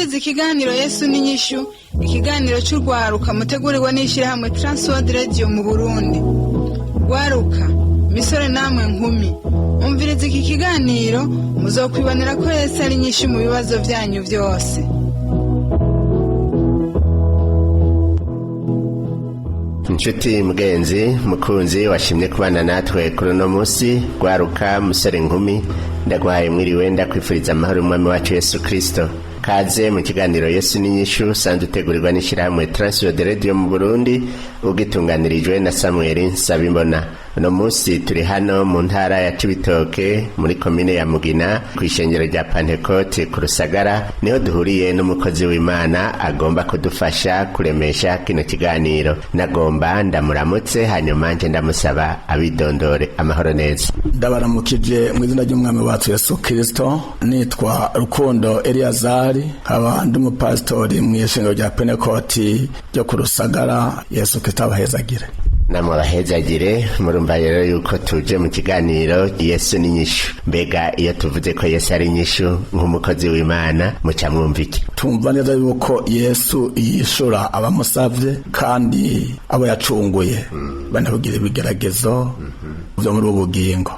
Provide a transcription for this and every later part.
Mwumvirize ikiganiro Yesu n'inyishu, ikiganiro cy'urwaruka mutegurirwa n'ishyirahamwe Transworld Radio mu Burundi. Rwaruka, misore namwe nkumi, umvirize iki kiganiro, muzokwibonera ko Yesu ari inyishu mu bibazo byanyu byose. Inshuti, mugenzi, mukunzi washimye kubana natwe kuri uno munsi, rwaruka, musore, nkumi, ndaguhaye mwiriwe, ndakwifuriza amahoro umwami wacu Yesu Kirisito. Kaze mu kiganiro Yesu n'inyishu usanzwe utegurirwa n'ishyirahamwe Transworld Radio mu Burundi, ugitunganirijwe na Samuel Nsabimbona. Uno munsi turi hano mu ntara ya Cibitoke, muri komine ya Mugina, ku ishengero rya Pantekote ku Rusagara, niho duhuriye n'umukozi w'Imana agomba kudufasha kuremesha kino kiganiro. Nagomba ndamuramutse, hanyuma nje ndamusaba abidondore. Amahoro neza. Ndabaramukije mu izina ry'umwami wacu Yesu Kirisito. Nitwa Rukundo Eliyazari, nkaba ndi umupasitori mu ishengero rya Pentekoti ryo ku Rusagara. Yesu Kirisito abahezagire. Namwe abahezagire. Murumva rero yuko tuje mu kiganiro Yesu n'inyishu. Mbega iyo tuvuze ko Yesu ari inyishu, nk'umukozi w'Imana muca mwumva iki? Tumva neza yuko Yesu yishura abamusavye kandi abo yacunguye banakugira ibigeragezo byo muri ubu bugingo.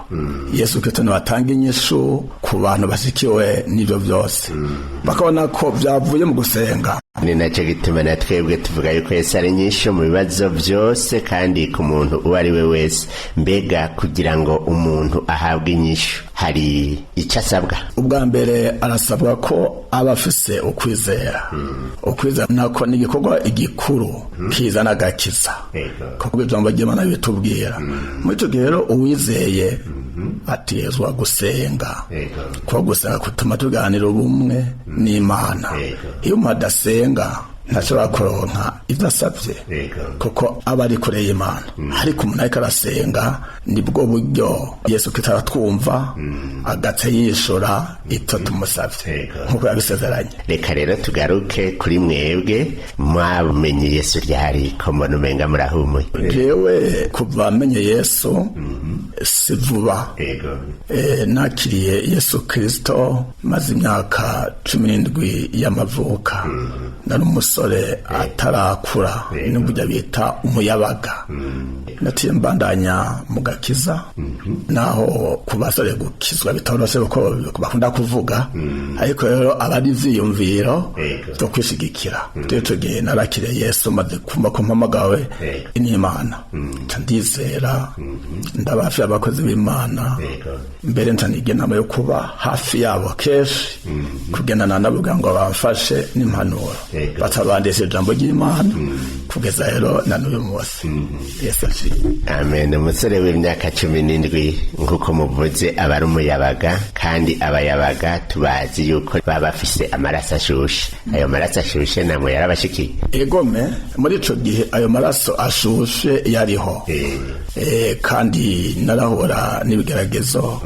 Yesu Kristo niwe atanga inyishu ku bantu bashikiwe n'ivyo byose, bakabona ko byavuye mu gusenga. Ni nacyo gituma na twebwe tuvuga yuko Yesu ari inyishu mu bibazo byose kandi ku muntu uwo ari we wese. Mbega kugira ngo umuntu ahabwe inyishu hari icyo asabwa? Ubwa mbere arasabwa ko aba afise ukwizera. Ukwizera nako ni igikorwa igikuru kizana agakiza, kuko ijambo ry'Imana bitubwira. Muri icyo gihe rero uwizeye atezwa gusenga, kuko gusenga kutuma tuganira ubumwe n'Imana. Iyo umuntu adasenga ntashobora kuronka ibyo asabye, kuko aba ari kure y'Imana. Ariko umuntu ariko arasenga, nibwo buryo Yesu Kristo aratwumva, agaca yishura icyo tumusabye nk'uko yabisezeranye. Reka rero tugaruke kuri mwebwe. Mwamenye Yesu ryari, ko mbona umenga murahumuye? Jewe kuva menye Yesu si vuba. Nakiriye Yesu Kristo maze imyaka 17 y'amavuka. Nari umusore atarakura, n'uburyo bita umuyabaga. Naciye mbandanya mu gakiza, naho ku basore gukizwa bitoroshe kuko bakunda kuvuga, ariko rero aba ari ivyiyumviro byo kwishigikira. Rero ico gihe narakiriye Yesu maze kumva ko mpamagawe n'Imana, nca ndizera, ndaba hafi y'abakozi b'Imana. Mbere nca niga inama yo kuba hafi yabo kenshi, kugendana nabo kugira ngo bamfashe n'impanuro, batabandisha ijambo ry'Imana kugeza rero na n'uyu munsi. Yesu ashimwe. Amen. Umusore w'imyaka 17, nk'uko muvuze, aba ari umuyabaga, kandi abayabaga tubazi yuko baba bafise amaraso ashushe. Ayo maraso ashushe namwe yarabashikiye? Egome, muri ico gihe ayo maraso ashushe yariho. Kandi narahura n'ibigeragezo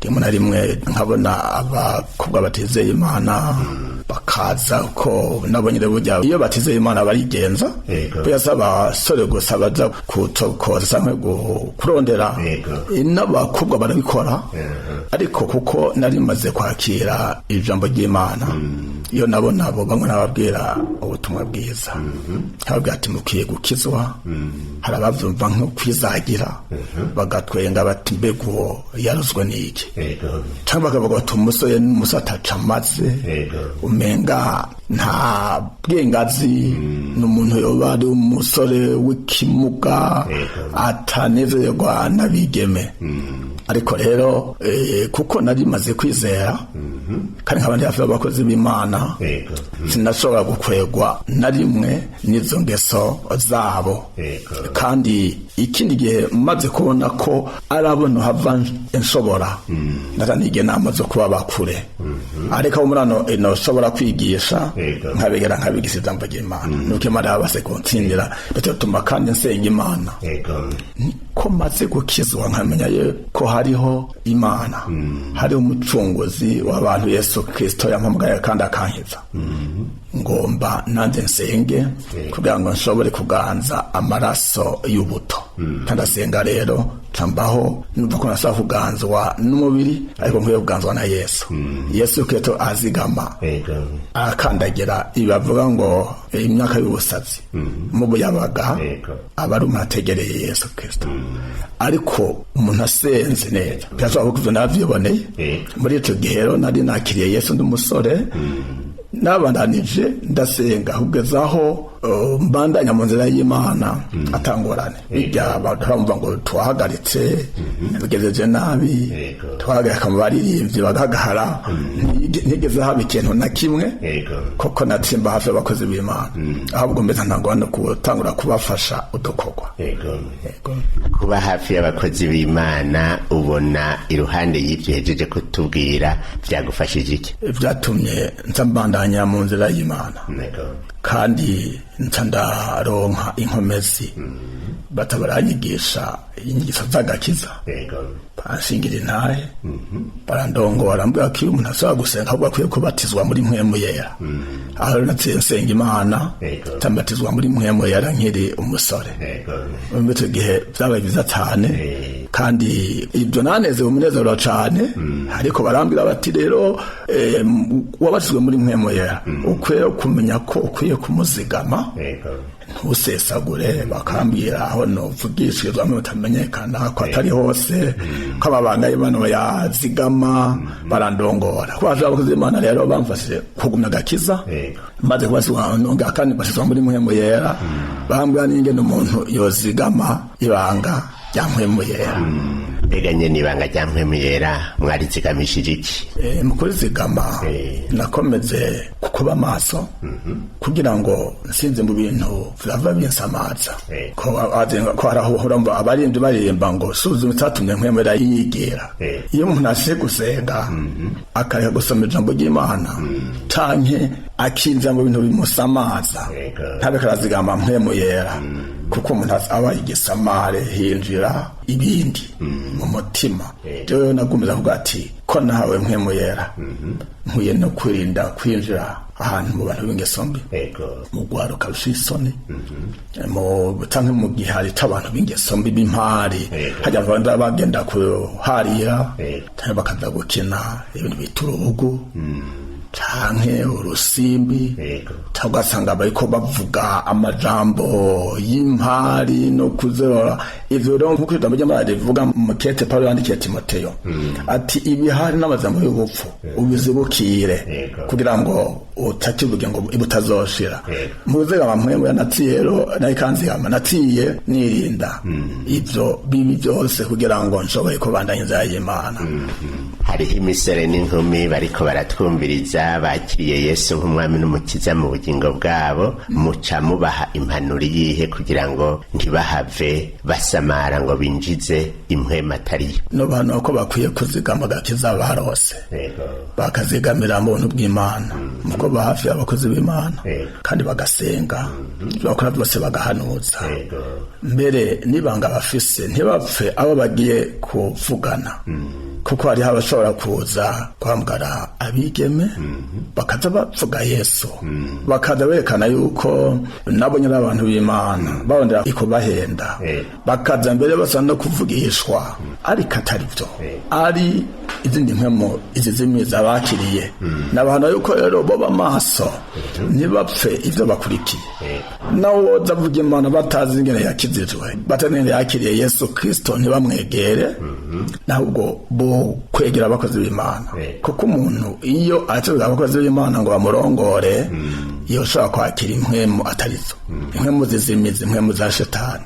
rimwe na rimwe, nkabona abakobwa batizeye Imana bakaza, ko nabo nyine burya iyo batizeye Imana barigenza. Burya si abasore gusa baza kutokoza canke kurondera, n'abakobwa barabikora. Ariko kuko nari maze kwakira ijambo ry'Imana, iyo nabo nabo bamwe nababwira ubutumwa bwiza, nkababwira ati mukwiye gukizwa. Hari abavyumva nko kwizagira, bagatwenga bati mbega uwo yaruzwe n'iki? Cyangwa bakavuga bati umusore n'umusore ataca amaze, umenga nta bwengazi, ni umuntu yoba ari umusore w'ikimuga atanezerwa n'abigeme. Ariko rero kuko nari maze kwizera kandi nkaba ndi hafi y'abakozi b'Imana, sinashobora gukwegwa na rimwe n'izo ngeso zabo. Kandi ikindi gihe maze kubona ko ari abo hava nshobora, naraniga inama zo kuba bakure, ariko abo muri ano nshobora kwigisha, nkabegera nkabigisha ijambo ry'Imana. Nuko Imana yabase kuntsindira, bituma kandi nsenga Imana ko maze gukizwa, nkamenya ko hariho Imana, hariho umucunguzi w'abantu Yesu Kristo yampamagaye kandi akankiza. Ngomba nanjye nsenge kugira ngo nshobore kuganza amaraso y'ubuto. Ndasenga rero nca mbaho numva ko nashobora kuganzwa n'umubiri, ariko nkwiye kuganzwa na Yesu. Yesu Kristo azigama, akandagira ibi bavuga ngo imyaka y'ubusazi mu buyabaga, aba ari umuntu ategereye Yesu Kristo. Ariko umuntu asenze neza birashobora kuko ivyo navyiboneye. Muri ico gihe rero nari nakiriye Yesu ndi umusore, nabandanije ndasenga kugeza aho mbandanya mu nzira y'Imana atangorane. Bijya bamva ngo twahagaritse, bigejeje nabi, twahagarika mu baririmbyi bagahagara, ntigeze haba ikintu na kimwe, koko natsimba hafi y'abakozi b'Imana, ahubwo mbese ntabwo no gutangura kubafasha udukorwa. Yego. Kuba hafi y'abakozi b'Imana, ubona iruhande y'ibyo uhejeje kutubwira, byagufashije iki? Byatumye nza mbandanya mu nzira y'Imana, kandi nca ndaronka inkomezi, batabaranyigisha inyigisho z'agakiza, banshingira intahe, barandongora, mbwira ko iyo umuntu ashobora gusenga ahubwo akwiye kubatizwa muri Mpwemu Yera. Aho rero naciye nsenga Imana, nca mbatizwa muri Mpwemu Yera nkiri umusore. Muri icyo gihe byabaye byiza cyane, kandi ibyo nanezewe umunezero cyane. Ariko barambwira bati rero wabatizwe muri Mpwemu Yera, ukwiye kumenya ko ukwiye kumuzigama, ntusesagure. Bakambwira aho novugishirizwa hamwe batamenyekana, ko atari hose, ko amabanga y'Imana bayazigama. Barandongora ko baje abakozi b'Imana rero bamfashije kugumya agakiza. Maze kubasizwa nongera kandi basizwa muri Mpwemu Yera, bambwira n'ingene umuntu yozigama ibanga rya Mpwemu Yera. Mbega nyene ibanga rya Mpwemu Yera mwarizigamishije iki? Mu kurizigama, nakomeze kuba maso kugira ngo nsinze mu bintu vyava binsamaza, ko haraho uhora abaririmbyi baririmba ngo suzuma icyatumye Mpwemu Yera yigira. Iyo umuntu ashije gusenga, akareka gusoma ijambo ry'Imana, canke akinjira mu bintu bimusamaza, ntabe karazigama Mpwemu Yera, kuko umuntu aba igisamare, hinjira ibindi mu mutima. Rero nagumiza kuvuga ati ko nahawe Mpwemu Yera, nkwiye no kwirinda kwinjira ahantu mu bantu b'ingeso mbi, mu rwaruka rushisoni, mu canke mu gihari c'abantu b'ingeso mbi b'impari. Hajya abantu bagenda kuharira, canke bakaza gukina ibintu bita urubugu canke urusimbi, cyangwa ugasanga bariko bavuga amajambo y'impari no kuzerora. Ivyo rero, nk'uko ijambo ry'Imana rivuga mu kete Pawulo yandikiye Timoteyo, ati ibihari n'amajambo y'ubupfu ubizibukire, kugira ngo utakivuge ngo butazoshira. Muzigama Mpwemu yanatsiye rero nayikanzigama, natsiye nirinda ivyo bibi byose kugira ngo nshobore kubandanya inzira y'Imana. Hariho imisore n'inkumi bariko baratwumviriza bakiriye Yesu nk'umwami n'umukiza mu bugingo bwabo. Muca mubaha impanuro yihe kugira ngo ntibahave basamara ngo binjize impwemu atariyo? No bantu ko bakwiye kuzigama agakiza barose, bakazigamira mu buntu bw'Imana, mu kuba hafi y'abakozi b'Imana, kandi bagasenga, ibyo bakora byose bagahanuza. Mbere n'ibanga bafise ntibapfe abo bagiye kuvugana, kuko hariho abashobora kuza guhamagara abigeme, bakaza bavuga Yesu, bakaza berekana yuko nabo nyine abantu b'Imana, barondera ikubahenda, bakaza mbere basa no kuvugishwa, ariko atari byo, ari izindi mpwemu izi zimiza bakiriye. N'abantu yuko rero boba amaso, ntibapfe ivyo bakurikiye. Nawe woza avuga Imana batazi ingene yakizijwe, batazi ingene yakiriye Yesu Kristo, ntibamwegere, nahubwo bo kwegera abakozi b'Imana, kuko umuntu iyo ategera abakozi b'Imana ngo bamurongore, yoshobora kwakira impwemu atarizo, impwemu zizimiza, impwemu za shetani,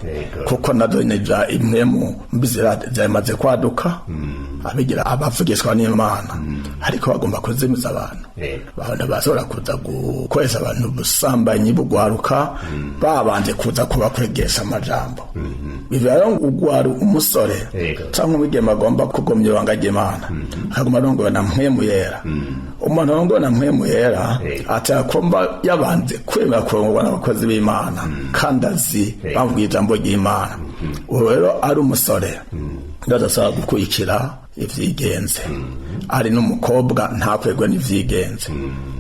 kuko nazo ni za impwemu mbi zimaze kwaduka, abigira abavugishwa n'Imana ariko bagomba kuzimiza abantu. Abantu bashobora kuza gukoresha abantu ubusambanyi bugwaruka, babanje kuza kubakwegesha amajambo. Bivuga rero ngo ugwaru umusore cyangwa umwigeme agomba kugomya ibanga ry'Imana, akaguma arongowe na Mpwemu Yera. Umuntu arongowe na Mpwemu Yera atakumva yabanje kwemera kurongorwa n'abakozi b'Imana, kandi azi bavuga ijambo ry'Imana. Uwo rero ari umusore, ndadasaba gukurikira. ivyigenze, ari n'umukobwa ntakwegwe n'ivyigenze.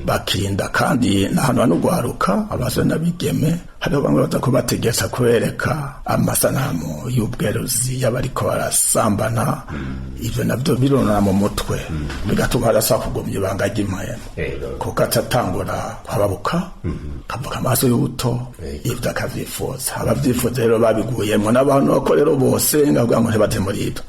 Bakirinda kandi n'ahantu hanugwaruka abasore n'abigeme, hariho bamwe baza kubategesa kubereka amasanamu y'ubweruzi y'abariko barasambana. Ivyo navyo bironona mu mutwe, bigatuma harasa kugumya ibanga ry'impwemu, kuko atatangura kwababuka, kavuka amaso y'ubuto, ivyo akavyifuza. Abavyifuza rero babiguyemwo n'abantu bako rero bose ngavuga ngo ntibaze muri ibyo.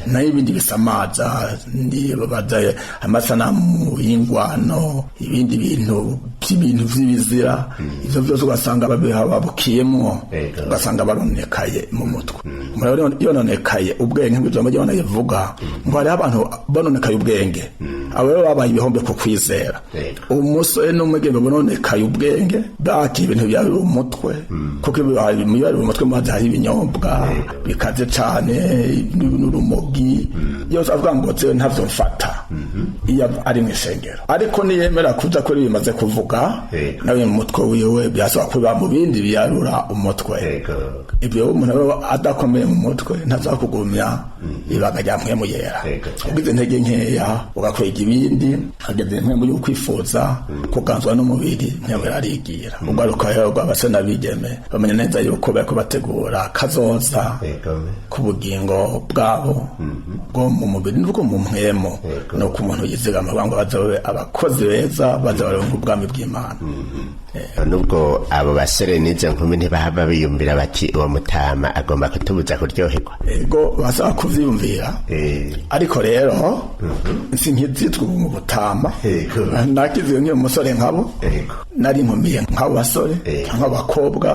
Nayo ibindi bisamaza, nibaza amasanamu y'ingwano, ibindi bintu by'ibintu vy'ibizira, ivyo vyose ugasanga babukiyemwo, ugasanga baronekaye mu mutwe. Umuntu yononekaye ubwenge, nk'ijambo ry'Imana rivuga ngo hariho abantu bononekaye ubwenge, abo rero babaye ibihombe ku kwizera. Umusore n'umwigeme bononekaye ubwenge, bakiye ibintu byari umutwe, kuko ibiri umutwe maze hari ibinyobwa bikaze cane n'urumogi yose, avuga ngo jewe ntavyo mfata iyo ari mw'ishengero, ariko niyemera kuja kuri bimaze kuvuga, nawe mu mutwe wiwe byasaba kuba mu bindi biyarura umutwe. Ibyo umuntu aba adakomeye mu mutwe ntaza kugumya ibanga rya mpwemu yera. Ugize intege nkeya ugakwega ibindi, ageze impwemu yo kwifuza kuganzwa n'umubiri, mpwemu yararigira. Ugaruka rero rw'abasore n'abigeme bamenya neza yuko bariko bategura kazoza k'ubugingo bwabo bwo mu mubiri n'ubwo mu mpwemu, nuko umuntu yizigama kugira ngo bazobe abakozi beza, baza baronka ubwami bw'Imana. Nubwo abo basore n'izo nkumi ntibahava biyumvira bati uwo mutama agomba kutubuza kuryoherwa? Ego, basaba kuvyiyumvira, ariko rero sinkizitwa ubu mu butama. Nakiziwe nk'iyo musore nkabo, nari nkumiye nk'abo basore cyangwa abakobwa,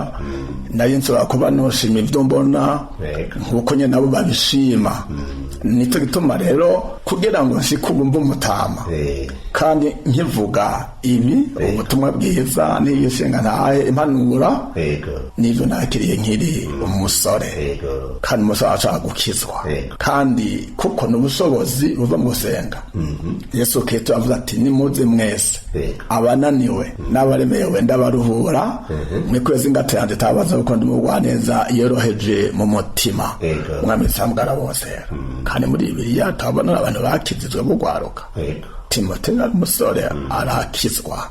nari nshobora kuba noshima ibyo mbona nkuko nyine nabo babishima. Nicyo gituma rero kugira ngo nshike ubu mbe umutama kandi nkivuga ibi ubutumwa bwiza n'iyo ntahe impanura, n'ibyo nakiriye nkiri umusore, kandi umusore ashaka gukizwa, kandi kuko ni ubushobozi buva mu gusenga. Yesu Kristo avuze ati nimuze mwese abananiwe n'abaremerewe, ndabaruhura, mwikwezi ingata yanjye itabaza, kuko ndi mugwaneza yoroheje mu mutima. Umwami sambwa arabosera. Kandi muri Bibiliya turabona abantu bakizizwe bugwaruka. Timoteyo ari umusore arakizwa,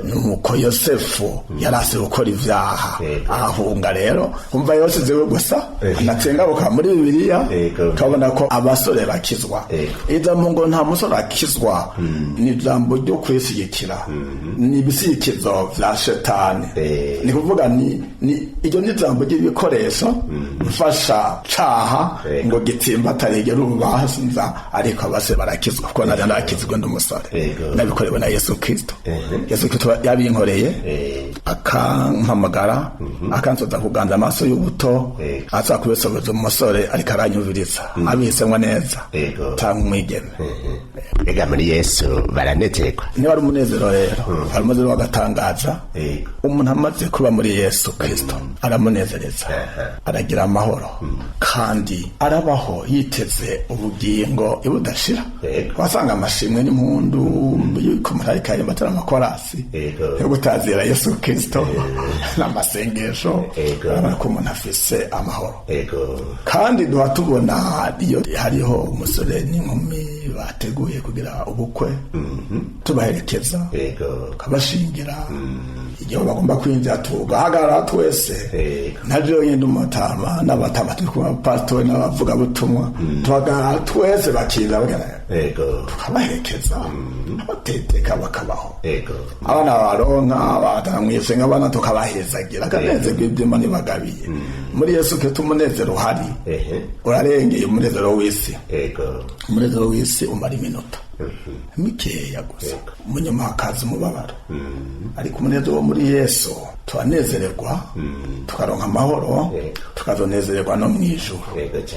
nuko Yosefu yari azi gukora ibyaha ahunga. Rero umva yosizewe gusa anatsengabuka muri Bibiliya, turabona ko abasore bakizwa. Ijambo ngo nta musore akizwa ni ijambo ryo kwishyigikira, ni ibisikizo vya shetani. Ni kuvuga ni iryo ni ijambo ry'ibikoresho mfasha caha ngo gitsimbatare urubanza, ariko abasore barakizwa, kuko nari narakizwe ndi umusore, nabikorewe na Yesu Kristo. Yesu Kristo yabinkoreye, akampamagara, akansoza kuganza amaso y'ubuto, aza kubisohoza umusore ariko aranyumviriza abisemwo neza cyangwa umwigeme. Ega muri Yesu baranezerwa. Niba ari umunezero rero, hari umunezero w'agatangaza. Umuntu amaze kuba muri Yesu Kristo aramunezereza, aragira amahoro, kandi arabaho yiteze ubugingo ibudashira. Wasanga amashimwe n'impundu yuko umuntu ariko aririmba atari amakorasi yo gutazira Yesu Kristo n'amasengesho, urabona ko umuntu afise amahoro. Kandi duha tubona iyo hariho umusore n'inkumi bateguye kugira ubukwe, tubaherekeza, tukabashingira. Igihe bagomba kwinjira tugahagarara twese, nta jewe nyine umutama n'abatama turi kumwe, abapasitori n'abavugabutumwa, tuhagarara twese bakinjira bagana, tukabaherekeza, abateteka bakabaho, abana baronka batanga mw'isenga, abana tukabahezagira akanezerwa ibyuma ntibagabiye muri Yesu Kristo. Umunezero uhari urarengeye umunezero w'isi. Umunezero w'isi umara iminota mikeya gusa, munyuma hakaza umubabaro, ariko umunezero wo muri Yesu turanezererwa, tukaronka amahoro, tukazonezererwa no mu ijuru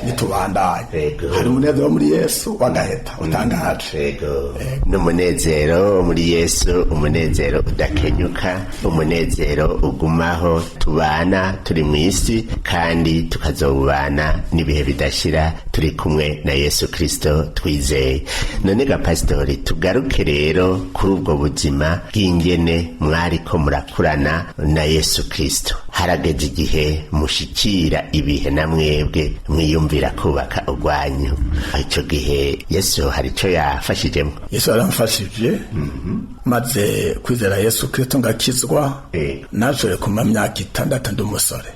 nitubandanye. Hari umunezero wo muri Yesu wagaheta utangaje. N'umunezero muri Yesu, umunezero udakenyuka, umunezero ugumaho tubana turi mu isi, kandi tukazobana n'ibihe bidashira turi kumwe na Yesu Kristo twizeye. None ga pasitori, tugaruke rero kuri ubwo buzima bw'ingene mwariko murakurana na Yesu Kristo. Harageze igihe mushikira ibihe na mwebwe mwiyumvira kubaka urwanyu. Ico gihe Yesu hari ico yafashijemo? Yesu yaramfashije. Maze kwizera Yesu Kristo ngakizwa, nashoboye kumara imyaka 6 ndi umusore.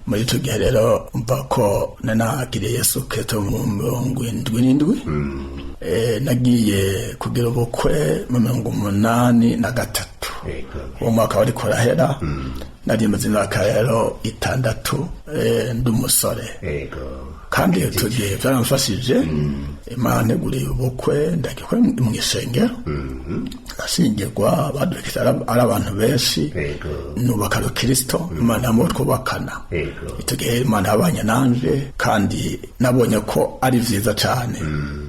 Muri ico gihe rero mva ko nanakiriye Yesu Kristo mu 77. Nagiye kugira ubukwe mu 83. Uwo mwaka wari kurahera, nari maze imyaka rero 6 ndi umusore. Kandi icyo gihe byaramfashije. Imana nteguriye ubukwe, ndagikwe mu isengero, ndashyingirwa, baduherekeje ari abantu benshi, nubaka rukristo, Imana yambo twubakana. Icyo gihe Imana yabanye nanje, kandi nabonye ko ari vyiza cyane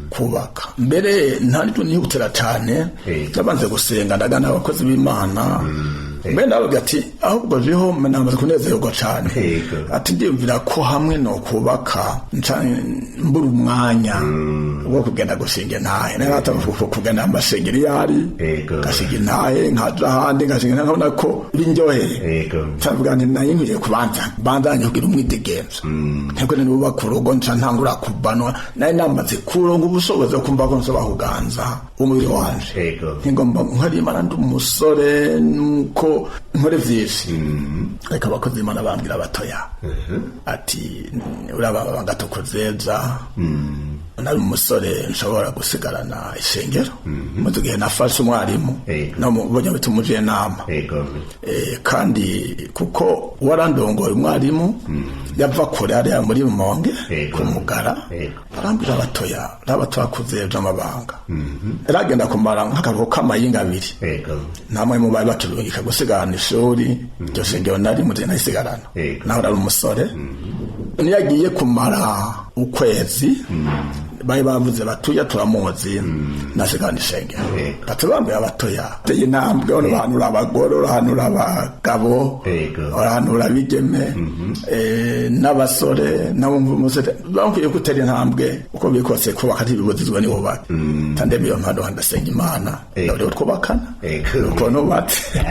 kubaka. Mbere nta nihutira cyane, nabanze gusenga, ndagana abakozi b'Imana. Mbere ndavuga ati ahubwo jeho namaze kunezerwa cyane, ati ndiyumvira ko hamwe no kubaka nca mbura umwanya wo kugenda gushinga intahe. Nari natanguye kugenda amasengero iyo ari, ngashinga intahe, nkaja ahandi ngashinga intahe, nkabona ko binryoheye. Ncavuga nti nayo nkwiye kubanza bandanye kugira umwidegemvyo, ntibwo nubaka urugo nca ntangura kubanwa. Nari namaze kuronka ubushobozi bwo kumva ko nshobora kuganza umubiri wanje, ntigomba nkora Imana ndi umusore, nuko nkore vyinshi. Ariko abakozi b'Imana bambwira batoya, ati uraba ngatukozeza nari umusore nshobora gusigarana ishengero. Mu gihe nafashe umwarimu no mu buryo bita umujenama, kandi kuko warandongoye umwarimu yava kure hariya muri Rumonge ku Mugara, arambwira batoya raba twakuzeje amabanga. Yaragenda kumara nk'akaruhuko k'amayinga abiri, namwe mu bari baturungika gusigarana ishuri, iryo shengero nari muze nayisigarana, naho nari umusore. Niyo agiye kumara ukwezi, bari bavuze batuya turamuzi, nasigarana ishengero. Batubambira batoya teye intambwe, urahanura abagore, urahanura abagabo, urahanura abigeme n'abasore n'abumva bakwiye gutera intambwe uko biri kose. Kubaka ntibibuzizwa niwubake. Tandemi iyo mpano ndasenga Imana rero twubakana uko nubatse.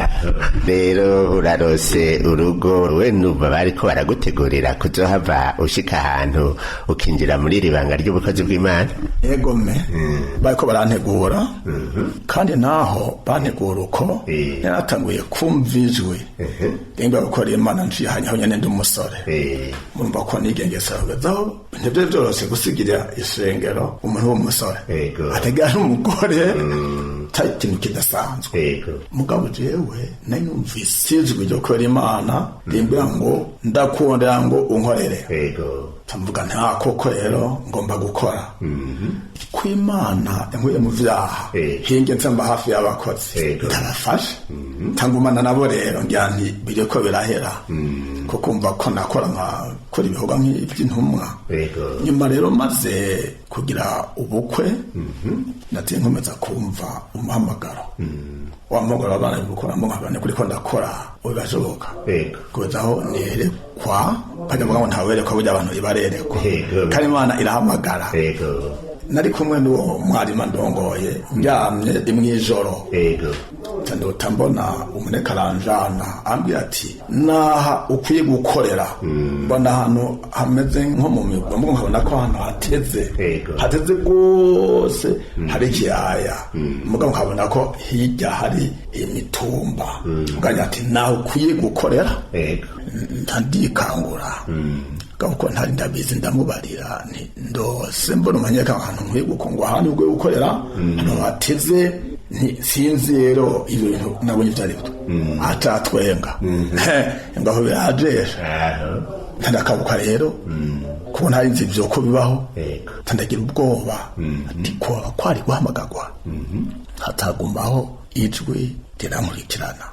Rero urarose urugo, we numva bariko baragutegurira kuzohava ushika ahantu ukinjira muri iri banga ry'ubukozi bw'Imana. Egome, bariko barantegura, kandi naho bantegura uko, naratanguye kumva ijwi rimba gukora Imana nciye aho nyene ndi umusore. Murumva ko nigengesera kugezaho ntivyari vyoroshe gusigira ishengero umuntu w'umusore ategera n'umugore, cari ikintu kidasanzwe. Mugabo jewe nari numvise ijwi ryo gukora Imana rimbwira ngo ndakundira ngo unkorere. Ndavuga nta koko rero ngomba gukora ku Imana inkuye mu vyaha, hinge nzamba hafi y'abakozi, ndabafasha, ntangumana nabo. Rero ngira nti biriko birahera, kuko umva ko nakora nkakora ibikorwa nk'iby'intumwa. Nyuma rero maze kugira ubukwe, nagiye nkomeza kumva umuhamagaro wa muhamagaro w'abana gukora nkabona kuri ko ndakora birashoboka, kugeza aho nerekwa. Bajya ngo ntawerekwa, burya abantu ibarerekwa, kandi Imana irahamagara. Nari kumwe n'uwo mwarimu ndongoye, ndyamye mw'ijoro, nduta mbona umuneka aranjana, ambwira ati naha ukwiye gukorera. Mbona ahantu hameze nko mu migwa, nkabona ko ahantu hateze hateze rwose, hari ikiyaya, mugabo nkabona ko hirya hari imitumba. Mugabo ati naha ukwiye gukorera. Ndikangura kuko ntari ndabizi, ndamubarira nti ndose mbona umanyeka ahantu nkwiye gukongwa, ahantu ukwiye gukorera, hano hateze. Sinzi rero ibyo bintu nabonye ibyo ari byo, atatwenga ngaho birajesha. Ntandakabuka rero kuko ntari nzi ibyo ko bibaho, ntandagira ubwoba ati kwari guhamagagwa. Hatagumaho ijwi rirankurikirana.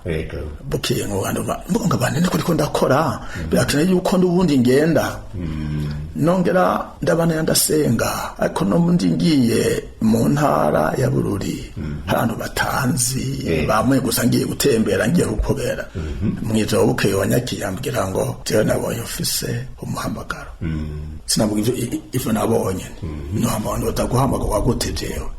Bukeye ngo mbuga ngo niko ndiko ndakora, birakeneye yuko n'ubundi ngenda nongera ndabana ndasenga, ariko n'ubundi ngiye mu ntara ya Bururi, hari abantu batanzi bamwe gusa, ngiye gutembera, ngiye gukobera mwijoro. Bukeye wanyakiye ambwira ngo jewe nabonye ufise umuhamagaro. Sinavuga ivyo nabonye, ndoza guhamagarwa gute jewe?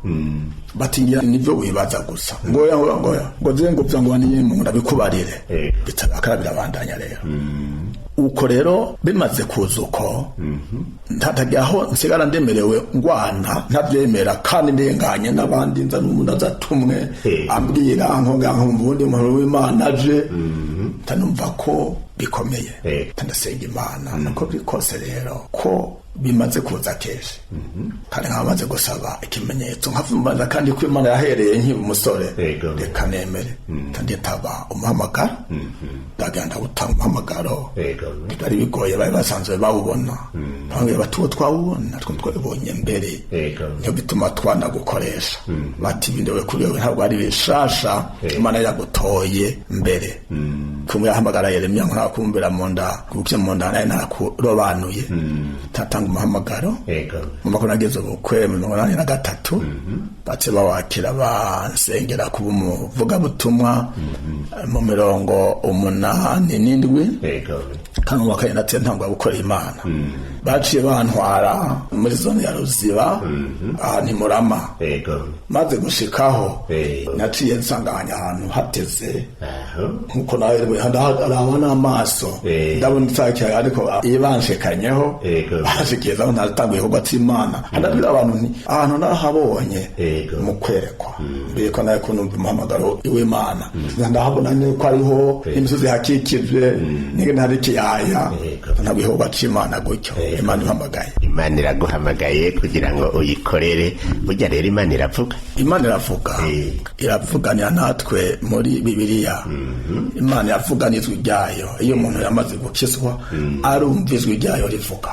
Bati ngira nivyo wibaza gusa. Ngoya ngoya ngoya Ngo je ngo vya ngo niye mu ndabikubarire. Bitabakara birabandanya rero. Uko rero bimaze kuza uko, ntatagira aho nsigara ndemerewe, ngwana ntabyemera kandi ndenganye n'abandi, nza n'umuntu aza tumwe ambwira nkongera nkumva uwundi muntu w'Imana aje, ntanumva ko bikomeye. Ndasenga Imana nuko biri kose rero ko bimaze kuza kenshi, kandi nkaba maze gusaba ikimenyetso, nkavumbaza kandi ko Imana yahereye nkiri umusore. Reka nemere nditaba umuhamagaro, ndagenda gutanga umuhamagaro. Byari bigoye, bari basanzwe bawubona, bambwira bati uwo twawubona two twabibonye mbere, niyo bituma twanagukoresha. Bati ibintu kuri wewe ntabwo ari bishasha, Imana yagutoye mbere. Kumwe yahamagara Yeremiya ngo ntakumbira mu nda, kuko mu nda nayo ntakurobanuye, tatanga umuhamagaro. Mu makuru nageze ubukwe mu 83, bace bawakira, bansengera kuba umuvugabutumwa mu 87. Kandi mu kanya natse ntangwa gukora Imana, baciye bantwara muri zone ya Ruziba, ahantu i Murama. Maze gushikaho, naciye nsanganya ahantu hateze nkuko nawe ndaraba n'amaso, ndabona icyaha, ariko iyo banshekanyeho bashikiza aho ntatanguye igikorwa c'Imana, ndabwira abantu nti ahantu nahabonye mu kwerekwa, mbere ko nawe ko numva umuhamagaro w'Imana, ndahabona ko hariho imisozi hakikije n'ingene hari ikiyaya. Ntabwo igikorwa c'Imana gutyo, Imana impamagaye. Imana iraguhamagaye kugira ngo uyikorere. Burya rero Imana iravuga. Imana iravuga. Iravuganira natwe muri Bibiliya. Imana iravugana ijwi ryayo. Iyo umuntu yamaze gukizwa, arumva ijwi ryayo rivuga.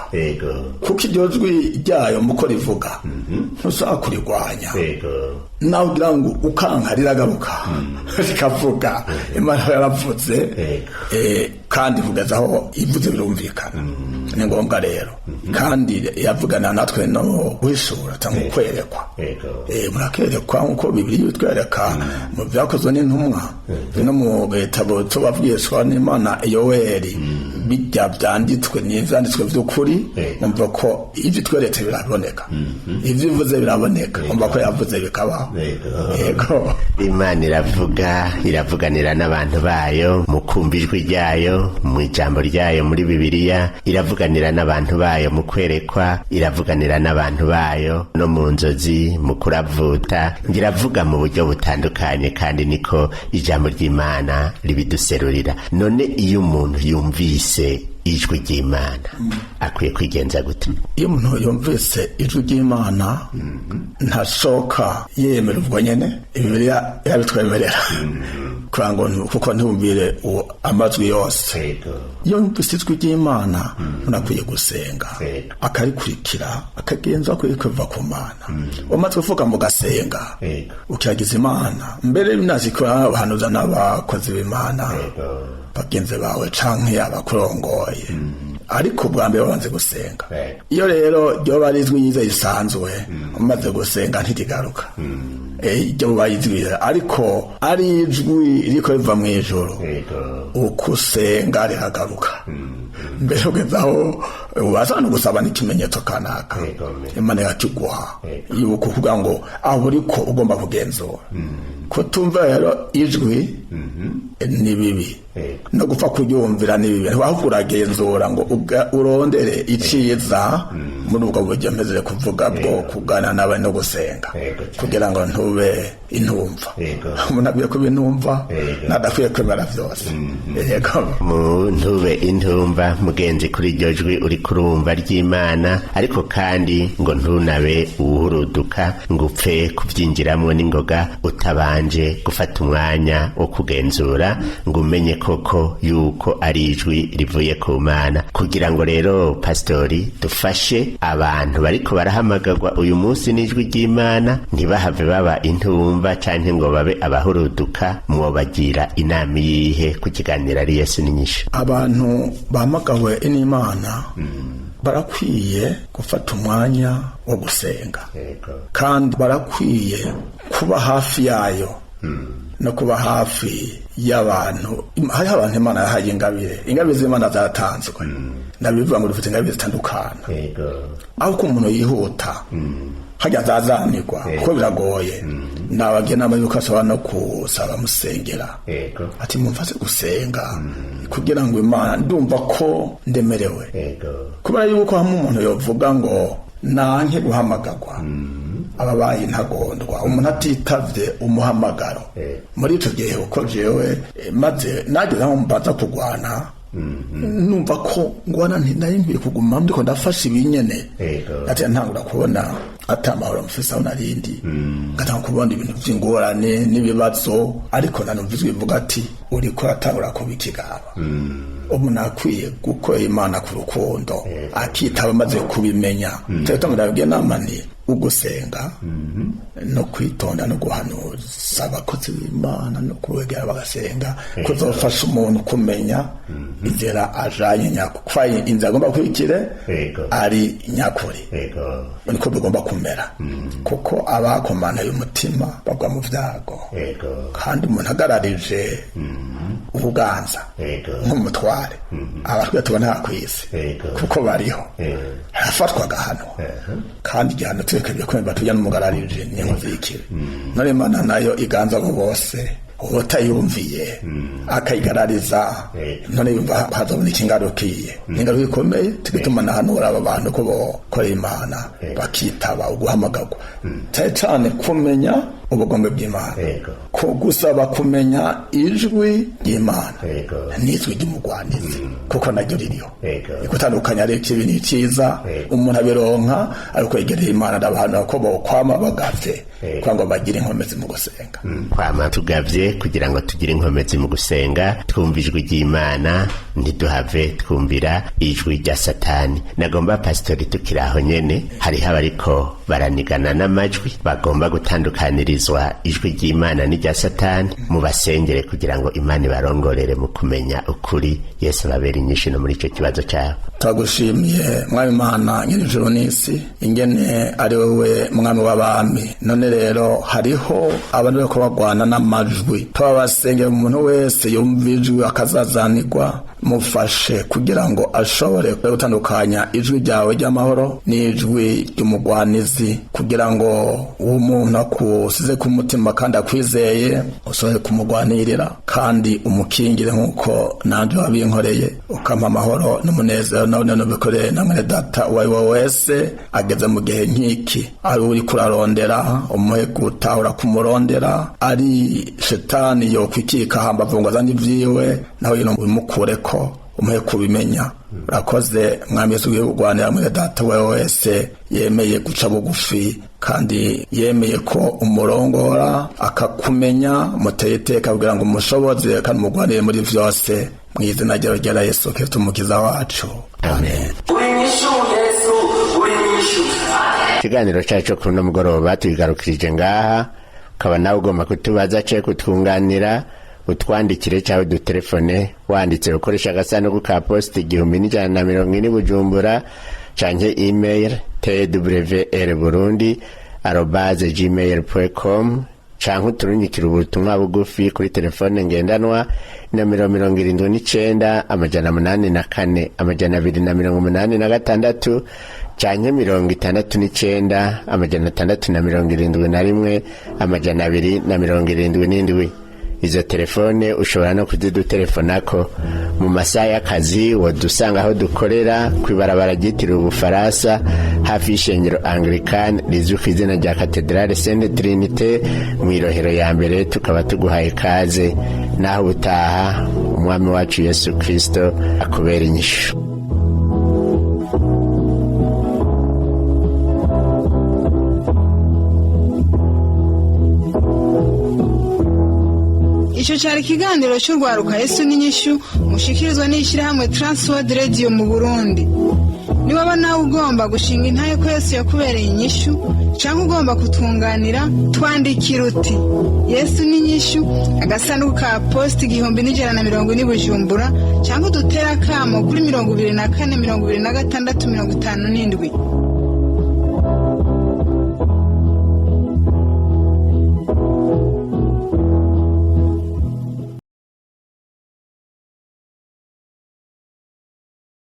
Kuko iryo jwi ryayo muko rivuga, ntushobora kurirwanya. Nawe ugira ngo ukanka, riragaruka rikavuga. Imana yaravuze, kandi kugeza aho ivuze birumvikana, ni ngombwa rero. Kandi yavugana natwe no guhishura cyangwa kwerekwa. Murakerekwa nk'uko Bibiliya itwereka mu Byakozwe n'Intumwa no mu gitabo cy'ababwishwa n'Imana Yoweri. Bijya byanditswe ni ibyanditswe by'ukuri. Umva ko ibyo itweretse biraboneka, ibyo ivuze biraboneka, umva ko yavuze bikabaho. Yego. Imana iravuga, iravuganira n'abantu bayo mu kumva ijwi ryayo mu ijambo ryayo muri Bibiliya, iravuganira n'abantu bayo mu kwerekwa, iravuganira n'abantu bayo no mu nzozi, mu kuravuta, iravuga mu buryo butandukanye, kandi niko ijambo ry'Imana ribiduserurira. None iyo umuntu yumvise ijwi ry'Imana akwiye kwigenza gute? Iyo umuntu yumvise ijwi ry'Imana, ntashoka yemera ubwo nyene. Bibiliya irabitwemerera kugira ngo kuko ntiwumvire uwo amajwi yose. Iyo yumvise ijwi ry'Imana, umuntu akwiye gusenga, akarikurikira, akagenza akwiye kuva ku Mana. Umaze kuvuga mu gasenga, ukiragiza Imana mbere, binazikora abahanuza n'abakozi b'Imana bagenzi bawe canke abakurongoye, ariko ubwa mbere babanze gusenga. Iyo rero ryoba ari ijwi ryiza risanzwe, umaze gusenga ntirigaruka. Iryo buba ijwi, ariko ari ijwi ririko riva mw'ijuru, uko usenga riragaruka. Mbere ugeze aho ubaza no gusaba n'ikimenyetso kanaka, Imana yakiguha yuko kugira ngo aho uriko ugomba kugenzura. Kutumva rero ijwi ni bibi, no gupfa kuryumvira ni bibi, ahubwo uragenzura ngo urondere iciza muri ubwo buryo mpezere kuvuga bwo kugana nawe no gusenga, kugira ngo ntube intumva. Umuntu akwiye kuba intumva, nadakwiye kwemera vyose. Yego. Mu ntube intumva, mugenzi, kuri iryo jwi uri kurumva ry'Imana, ariko kandi ngo ntunabe uwuhuruduka ngo upfe kubyinjiramo n'ingoga utabanje gufata umwanya wo kugenzura ngo umenye koko yuko ari ijwi rivuye ku Mana. Kugira ngo rero pasitori dufashe abantu bariko barahamagarwa uyu munsi n'ijwi ry'Imana ntibahave baba intumva canke ngo babe abahuruduka, mwobagira inama iyihe ku kiganiro ari Yesu n'inyishu? Abantu bahamagawe n'Imana barakwiye gufata umwanya wo gusenga, kandi barakwiye kuba hafi yayo no kuba hafi y'abantu. Hariho abantu Imana yahaye ingabire, ingabire z'Imana zaratanzwe. Ndabivuga ngo dufite ingabire zitandukana. Aho ko umuntu yihuta hajya azazanirwa, kuko biragoye. Nabagira inama yuko ashobora no kusaba musengera, ati mumfashe gusenga kugira ngo Imana, ndumva ko ndemerewe, kubera yuko hamwe umuntu yovuga ngo nanke guhamagagwa, ababaye intagondwa, umuntu atitavye umuhamagaro. Muri ico gihe, uko jewe maze nageze aho mbanza kugwana, numva ko ngwana nari nkwiye kuguma ndiko ndafasha ibinyene, ati ntangura kubona ata amahoro mfise aho narindi, ngatanga kubona ibintu vy'ingorane n'ibibazo, ariko nanumva ijwi rivuga ati uriko uratangura kuba ikigaba. Umuntu akwiye gukorera Imana ku rukundo, akitaba amaze kubimenya. Turatangura inama ni ugusenga no kwitonda no guhanuza abakozi b'Imana no kubegera bagasenga, kuzofasha umuntu kumenya inzira ajanye nyako, inzira agomba kwikire ari nyakuri. Niko bigomba kumera, kuko abakomanaye umutima bagwa mu vyago, kandi umuntu agararije ubuganza nk'umutware abatwe tubona kw'isi, kuko bariho, harafatwa agahanwa, kandi igihano turekebye kumva tujya n'umugararije n'inkozi y'ikibi. None Imana nayo iganza abo bose, utayumviye akayigarariza, none yumva hazaboneka ingaruka iye, ingaruka ikomeye. Tugatuma nahanura aba bantu ko bokora Imana bakitaba uguhamagagwa, cyane cyane kumenya ubugombe bw'Imana, ko gusaba kumenya ijwi ry'Imana n'ijwi ry'umugwanizi, kuko naryo ririho gutandukanya rero ikibi n'icyiza. Umuntu abironka ariko yegereye Imana. Ndabahanura ko bokwama bagavye kugira ngo bagire inkomezi mu gusenga. Kwama tugavye kugira ngo tugire inkomezi mu gusenga, twumva ijwi ry'Imana, ntiduhave twumvira ijwi rya Satani. Nagomba, pasitori, tukiri aho nyene, hariho abariko baranigana n'amajwi, bagomba gutandukanirizwa ijwi ry'Imana n'irya Satani. Mubasengere kugira ngo Imana ibarongorere mu kumenya ukuri, Yesu ababera inyinshi no muri ico kibazo cyabo. Turagushimiye, Mwami Imana nyir'ijuru n'isi, ingene ari wowe Mwami w'abami. None rero hariho abantu bariko bagwana n'amajwi, turabasengera, umuntu wese yumva ijwi akazazanirwa, mufashe kugira ngo ashobore gutandukanya ijwi ryawe ry'amahoro n'ijwi ry'umugwanizi, kugira ngo uwo muntu akusize ku mutima kandi akwizeye ushobore kumugwanirira kandi umukingire, nk'uko nanjye wabinkoreye ukampa amahoro n'umunezero. None nubikoreye na mwene data uwo ari we wese ageze mu gihe nk'iki, ari uri kurarondera, umuhe gutahura kumurondera, ari shetani yokwikika hambavu ngo azane ibyiwe, nawe yino umukureko, umuhe kubimenya. Urakoze, Mwami Yesu, ugiye kurwanira mwene data uwo wese yemeye guca bugufi kandi yemeye ko umurongora akakumenya. Muteye iteka kugira ngo umushoboze kandi umugwanire muri vyose, mu izina ryawe ryera Yesu Kristo Umukiza wacu, amen. Uri inyishu Yesu, uri inyishu. Ikiganiro cyacu kuri uno mugoroba tubigarukirije ngaha. Ukaba nawe ugomba kutubaza ce kutwunganira, utwandikire cyangwa udutelefone. Wanditse ukoresha agasanduku ka posita 1140 Bujumbura, canke email twrburundi@gmail.com, canke uturunyikira ubutumwa bugufi kuri telefone ngendanwa nomero 79 804 286, canke 69 671 277. Izo telefone ushobora no kuzidutelefonako mu masaha y'akazi. Wodusanga aho dukorera kw'ibarabara ryitiriwe Ubufaransa, hafi y'ishengero Anglikani rizwi ku izina rya Katedrale Sainte Trinité, mu Irohero ya mbere. Tukaba tuguhaye ikaze. Naho ubutaha, Umwami wacu Yesu Kristo akubera inyishu. Icyo cyari ikiganiro cy'urwaruka Yesu n'inyishu, mushikirizwa n'ishyirahamwe Transworld Radio mu Burundi. Niwaba nawe ugomba gushinga intahe ko Yesu yakubereye inyishu, cyangwa ugomba kutwunganira, twandikira uti: Yesu n'inyishu, agasanduku ka posita 1140Bujumbura, cyangwa udutere akamo kuri 24 26 57.